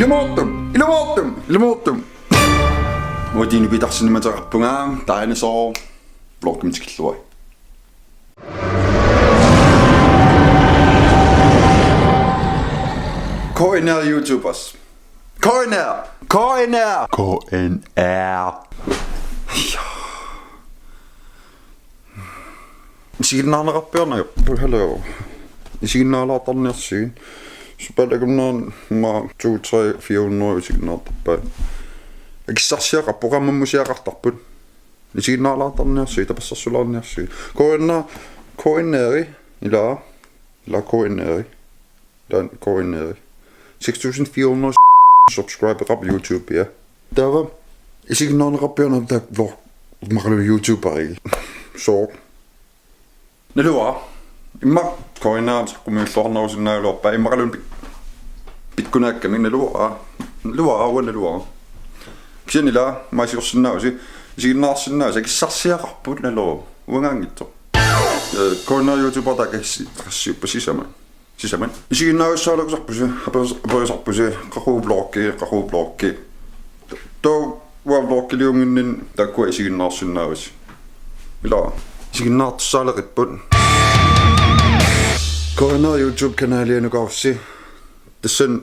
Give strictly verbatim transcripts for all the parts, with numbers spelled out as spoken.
Ilumoortumik, ilumoortumik, ilumoortumik. Uatini pitarsinni mateqarpunga, Dinosaur, vloggimik tikilluarit. K N R YouTubers. K N R! K N R! K N R! Isiginnaarneqarpiarnagit, hallo. Isiginnaalaartarniarsigit. Supallakunnaarn ma to, tre, fire hundrede isiginnaartarpaat. Akissarsiaqarpoq, qaammamusiaqartarput. Isiginnaalaartarniarsigit, tapersersorlaarniarsigit. K N R, K N R-i, ila, ila K N R-i. Taanna K N R-i. Seks tusind fire hundrede subscribereqarput YouTube, ja. Taava isiginnaarneqarpiarnagit taakku vlog, immaqaluunniit YouTuberit. Sooq? Naluara. Immaqa K N R-mik saqqummiulluarnerusinnaagaluarpaat, immaqaluunniit pik-, pikkunaakkami, naluara. Naluara, uanga naluara. Kisianni ila, imaasiorsinnaavusi, isiginnaarsinnaavusi, akissarsiaqarput, naluara. Uangaanngitsoq. Eh, K N R YouTuber taakassi, taakassiuppat sisamat. Sisamat. Isiginnaagassaaleriarpusi, aperiar-, aperiarpusi, qaqugu vloggi, qaqugu vloggi. Taava uanga vloggiliunnginninni taakkua isiginnaarsinnaavusi. Ila. Isiginnaartussaaleqipput. K N R YouTube-kanalia nukaarsi. Tassani,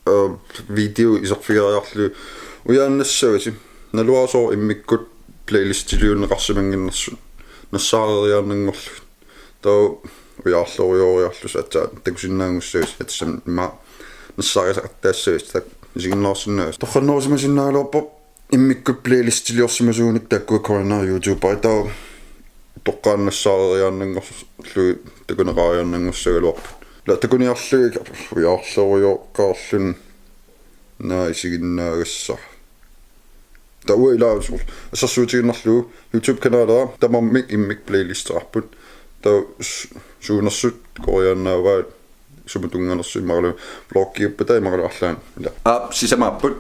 eh, video iserfigeriarlugit ujaannassavasi. Naluara sooq immikkut playlistiliunneqarsimannginnersut. Nassaareriaannanngorlugit. Taava ujaarlerujooriarlusi aatsaat takusinnaanngussavasi, tassami immaqa nassaarisaqattaassavasi, taakku isiginnaarsinnaavusi. Torrannerusimasinnaagaluarpoq immikkut playlistiliorsimasuunikku taakkua K N R YouTuberit, taava toqqaannaq nassaareriaannanngorlugit takuneqariaannanngussagaluarput. Ila takuniarlugit ujaarlerujoorluni naa isiginnaagassara. Taava ila suu-, assersuutigiinnarlugu YouTube-kanalera tamarmik immikkut playlisteqarput. Taava s-, suunersut koriaannaavaat, sumut tunnganersoq immaqalu vloggiuppata immaqalu arlaannik. Ila. Aap, sisamaapput.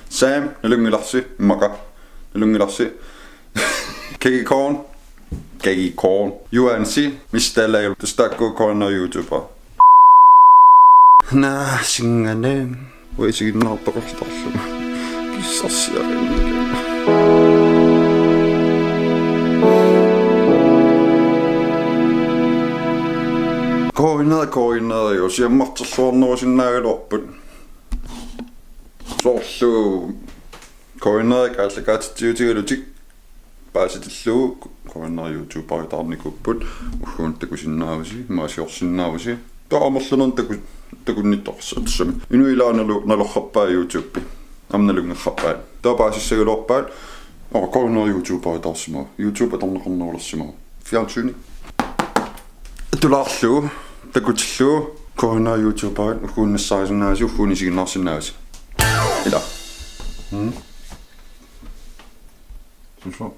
Sam, nalunngilarsi, immaqa. Nalunngilarsi. Kegi Korn. Kegi Korn. Juansi, Mister Lale, tassa taakku K N R YouTuber. Naa, singane. Uanga isiginnaartoqartarlunga. Kissarsiarinngilara. K N R, K N R, jo, siammarterluarnerusinnaagaluarput. Soorlu K N R-ip aallakaatitsiutigalutik paasitillugu K N R YouTuberitaarnikuupput, ugguuna takusinnaavusi, imaasiorsinnaavusi. Taava amerlanernik taku-, takunnittoqarsinnaavusi. Inuit ilaannalu nalorrappaat YouTube. Aamma nalunngerrappaat. Taava paasissagaluarpaat, oo, K N R YouTuberitaarsimavoq. YouTube atorneqarnerulersimavoq. Fjernsyni atulaarlugu, takutillugu, K N R YouTuberit, ugguuna nassaarisinnaavasi, ugguuna isiginnaarsinnaavusi. Ila. Mm. Susu.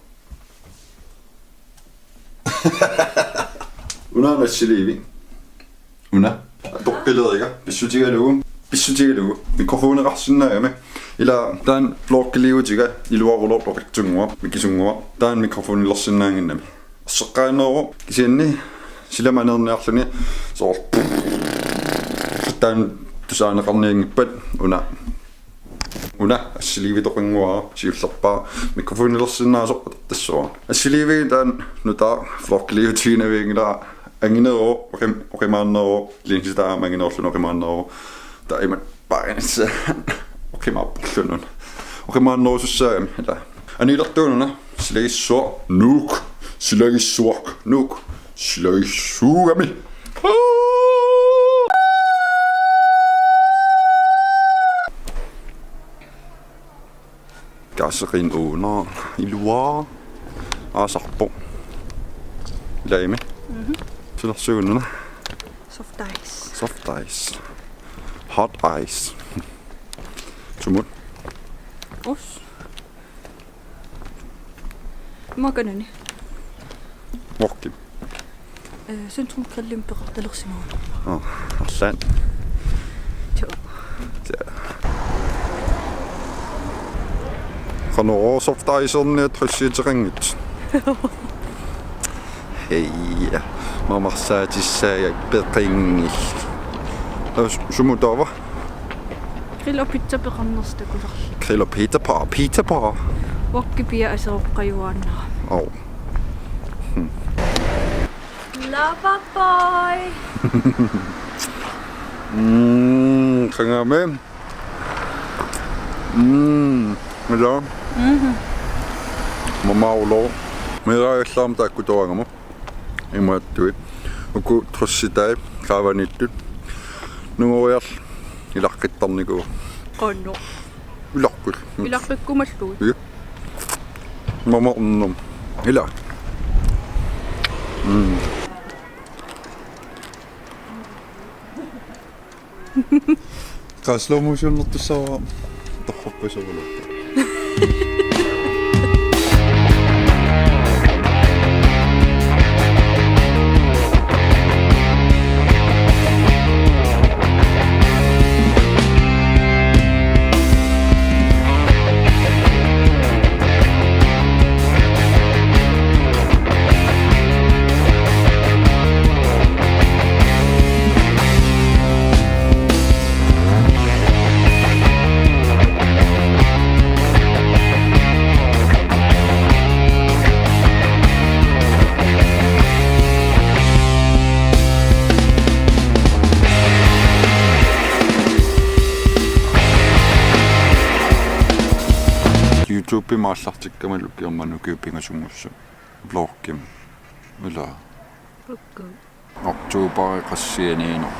Una assiliivik. Una. Toqqileriga. Pissutigalugu. Pissutigalugu. Mikrofoneqarsinnaagami. Ila taanna vloggiliutiga iluaruloortoqitsunnguaq, mikisunnguaq. Taanna mikrofonilersinnaannginnami. Erseqqaanneruvoq kisianni silami aneerniarluni soorlu taanna tusaaneqarnianngippat una. Una assiliivitoqannguara siullerpaaq mikrofonilersinnaasoq atortassuara. Assiliiviup taanna nutaaq vloggiliutiginavianngilara angineruvoq, oqim-, oqimaanneruvoq, linsi taama anginerullugu oqimaanneruvoq. Taava ima paarnitsa oqimaapporlununa. Oqimaannerusussaagami, ila. Aniilertuununa, silagissuaq, nuuk, silagissuaq, nuuk, silagissuugami. Kaserin una, ilua, aasarpoq. Ilaami. Mhm. Silarsugununa. Soft ice. Soft ice. Hot ice. Sumut? Us. Makanani. Morki. Øh, Centrum Kallim peqartalersimavoq. Aa, arlaat. Joo. Ja. Qanoq soft ice-erniat tressiuteqanngitsoq. Hej. Mamarsaatissaaga peqanngillat. As-, sumut taava? Grill og pizza peqarnersoq takusarluni. Grill og pizza bar, pizza bar. Wokki pia aseroqqajuaannarami. Oh. Lover boy. Mm, qangami. Mm, ila. Mhm. Mama ulo. Meeraagallarama taakkutoorangama. Imaattuit. Uku trussitai qaavaniittut. Nungoriarluni ilaqqittarnikuuvoq. Qanoq. Ilaqqit. Ilaqqikkumallugit. Ii. Mama unnum. Ila. Mm. Qaa slow motionertussaavara torrorpassuugaluarpoq. YouTube-imi aallartikkama ukiormanna ukiut pingasunngusut vloggimik. Ila. Ukku. Oktober qassianiinnaq.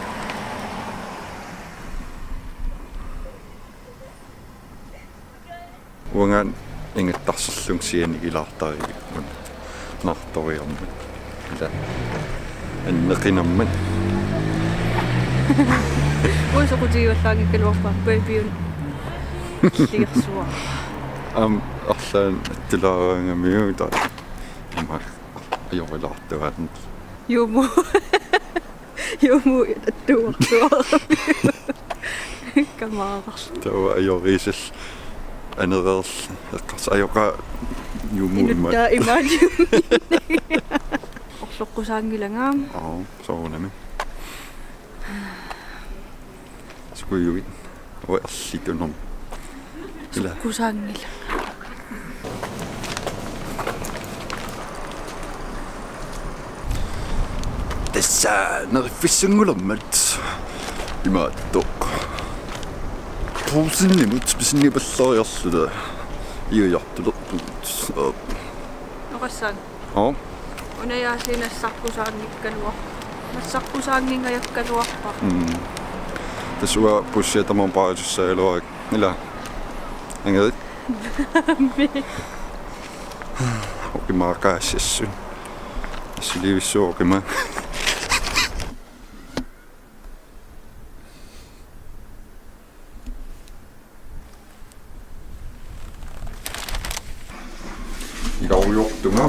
Uangaana ingattarserlunga sianigilaartarigikkun naartoriarmat. Ila. Anneqinammat. Uanga soqutigivallaanngikkaluarpara babyunik illigersuara. Aamma arlaannik attulaaraangamiuk taava. Ima ajorilaartuaannarluni. Jumu. Jumu attuartuarami. Kamaararlu. Taava ajoriisal anereerl eqqars ajoqaa jumu imaat. Inuttaa imaat. Orloqqusaanngilanga. Aa, soorunami. Sukujuit. Uanga erlitunum. Ila. Kusaanngilanga. Tassa neriffissanngulermat imaattoq. Tuusinnimut pisiniapallariarluta. Iujartulerput. Oqassaanga. Aa. Una aasiit nassaqqusaanngikkaluar-, nassaqqusaanngingajakkaluarpara. Mm. Tassa uanga bussia tamaat paaritussagaluarakku. Ila. Angerit. Oqimaaqaassasut. Assiliivissuaq oqimaaq. Igarujoortunga.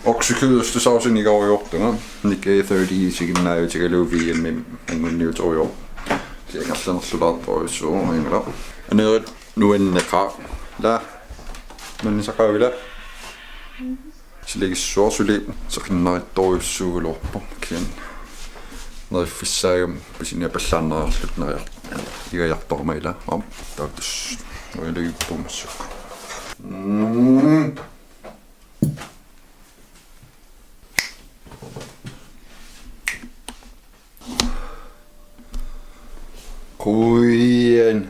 Oksikødestusausen igarujoortunga. Nick A thirty isiginnaavatigalugu V M-imi anguniutorujoor. Siangerlanerlulaartorujussuuvoq, ingla. Anerit nuanneqaaq. La. Nuannisaqaavila. Silagissuaq suli seqinnarittorujussuugaluarpoq. Kian. Neriffissaagami pisiniapallaannariarluta neriar-, igajartorama ila. Aap, taava tassa. Uilugippummassuk. Mm. Qujan.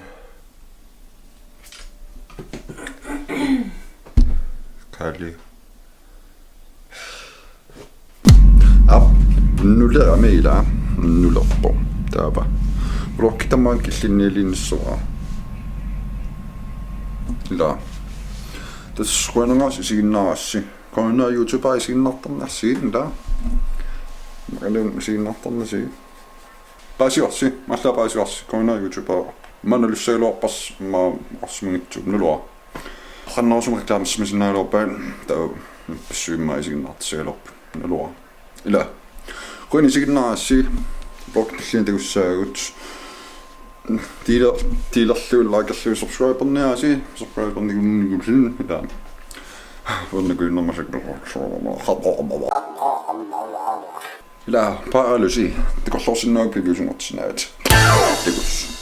Kali. Aap, nullerami ila, nullerpoq. Taava. Vloggi tamaanga killinniiliinnassuara. Ila. Tassa qujanaq isiginnaarassi. Qujanaq YouTuberit isiginnaartarnersut, ila. Maqaluunniit isiginnaartarnersut. Paasivarsi, maanna paasivarsi, qujanaq YouTuberit. Maanna nalussagaluarparsi, maanna oqarsimagitsuup naluara. Qannerusumik reklaamissimasinnaagaluarpaat, taava pissuimma isiginnaartissagaluarput, naluara. Ila. Qujanaq isiginnaarassi, vloggi tulliani takussaagut. Deler-, delerlugu, likerlugu, subscriberniarisi, subscribernikuunnikuulluni, ila. Uernikuinnermasakku. Ila paaralusi takorloorsinnaagukku piviusunngortissinnaavat. Takuss.